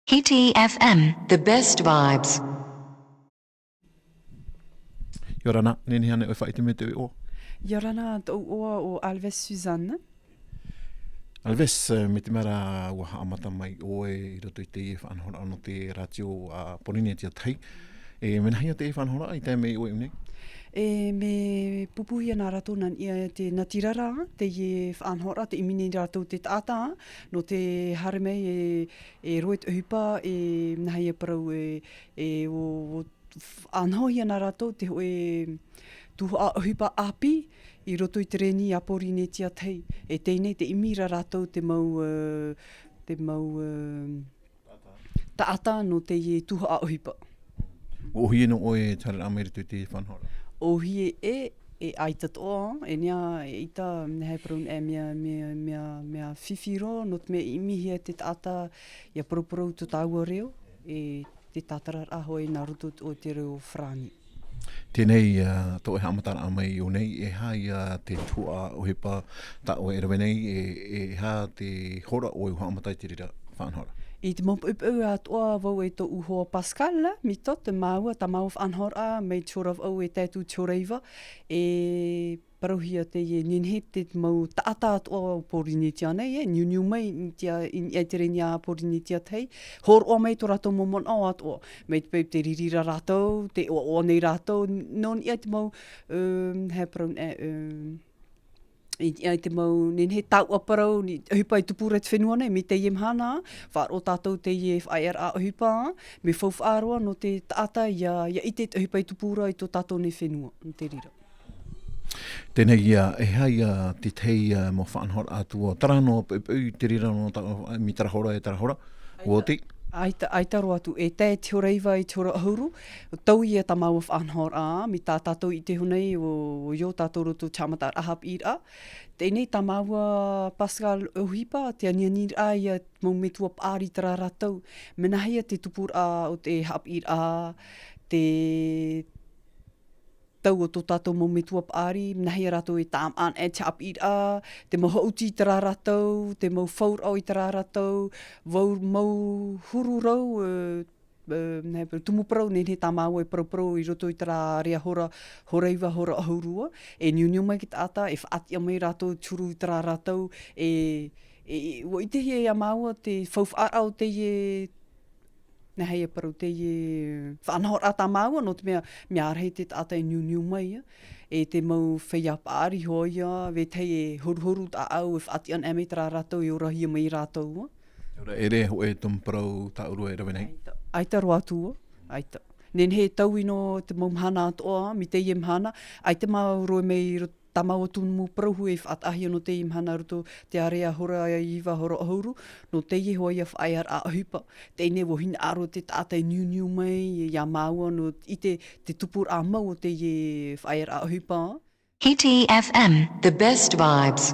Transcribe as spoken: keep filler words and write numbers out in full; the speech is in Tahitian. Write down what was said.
Hiti F M, the best vibes. ʻIa ora na, nehenehe ānei ʻoe e faʻaʻite mai tō ʻoe iʻoa? ʻIa ora na, tōʻu iʻoa ʻo Alves Suzanne. Alves, eh, mai te mea ra ʻua haʻamata mai ʻoe i roto i teie faʻanahoraʻa nō te rātio a Pōrīnetia Tahi. E, mea nāhea teie faʻanahoraʻa i tae mai iā ʻoe i ʻō nei? E, mea pupuhia nā rātou nā niʻa i te natirara, teie faʻanahoraʻa, tē ʻimi nei rātou te taʻata, nō te haere mai e, e roe te ʻohipa, e, nāhea parau e, e, ʻo, ʻo, f-, faʻanahohia nā rātou te hōʻē tuhaʻa ʻohipa ʻāpī i roto i te reni a Pōrīnetia Tahi. E teie nei tē ʻimi ra rātou te mau, e, te mau, e, taʻata nō teie tuhaʻa ʻohipa. ʻUa ʻōhie noa ʻoe e te haereraʻa mai i roto i te faʻanahoraʻa? ʻŌhie ē, e ʻaita atoʻa, e nehenehe, e ʻaita, nehenehe e parau, e mea, mea, mea, mea fifi roa, nō te mea e ʻimihia e te taʻata ʻia paraparau tō tāua reo, e te tātararaʻa hoʻi nā roto o te reo farāni. Teie nei, ā, tō ʻoe haʻamataraʻa mai i ʻō nei, e aha ia te tuhaʻa ʻohipa tā ʻoe e rave nei, e, e aha te hora ʻoe ʻua haʻamata i te reira faʻanahoraʻa? I te mau poʻipoʻi atoʻa vau e tōʻu hoa Pascal Mitot, māua, tā māua faʻanahoraʻa, mai te hora vaʻu e tae atu i te hora iva, e parauhia teie, nehenehe te mau taʻata atoʻa o Pōrīnetia nei, e niuniu mai i te, i, i te reni a Pōrīnetia Tahi, hōroʻa mai tō rātou mau manaʻo atoʻa, mai te peu tē riri ra rātou, tē ʻoaʻoa nei rātou, nō niʻa i te mau, um, he parau, e, um, i, i te mau, nehenehe tauʻaparau, nā ʻohipa e tupu ra i te fenua nei, mai teie mahana, faʻaroʻo tātou teie faʻaearaʻa ʻohipa, mea faufaʻa roa nō te taʻata ʻia, ʻia ʻite te ʻohipa e tupu ra i tō tātou nei fenua, nō te reira. Teie nei, ā, e aha ia te tahi, ā, mau faʻanahoraʻa atu ā, terā noa poʻipoʻi, te reira noa tā, mai terā hora e terā hora, ʻua oti? ʻAita, ʻaita roa atu, e tae i te hora iva i te hora ʻahuru, taui ia tā māua faʻanahoraʻa, mai tā tātou i ʻite iho nei, ʻo, ʻo ʻoia tātou i roto i te haʻamataraʻa haʻapiʻiraʻa. Teie nei tā māua Pascal ʻohipa, te anianiraʻa ia mau metua paʻari terā rātou, mea nāhea te tupuraʻa o te haʻapiʻiraʻa, te tau o tō tātou mau metua paʻari, nāhea rātou e tāmāʻa i te haʻapiʻiraʻa, te mau haʻuti i terā rātou, te mau fauraʻo i terā rātou, vau mau huru rau, e, e, nā, tumu parau, nehenehe tā māua e paraparau i roto i terā ārea hora, hora iva, hora ʻahuru ā, e niuniu mai te taʻata, e faʻatiʻa mai rātou te huru i terā rātou, e, e, ʻua ʻitehia iā māua te faufaʻaraʻa o teie, nāhea parau teie faʻanahoraʻa tā māua, nō te mea, mea rahi te taʻata e niuniu mai, ā. E te mau feiā paʻari hoʻi ā, vetahi e horuhoru tāʻau, e faʻatiʻa anaʻe mai terā rātou, e orahia mai rātou, ā. ʻIa ora, e ʻere hōʻē tumu parau tāʻurua e rave nei? ʻAita, ʻaita roa atu, ā. ʻAita. Nehenehe e taui noa te mau mahana atoʻa, mai teie mahana, ʻaita e roaʻa mai i roto tā māua tumu parau e faʻataʻahia nō teie mahana i roto i te ārea hora iva, hora ʻahuru, nō teie hoʻi ā faʻaearaʻa ʻohipa. Teie nei ʻua hinaʻaro te taʻata e niuniu mai iā māua nō te ʻite te tupuraʻa mau o teie faʻaearaʻa ʻohipa. Hiti F M, the best vibes.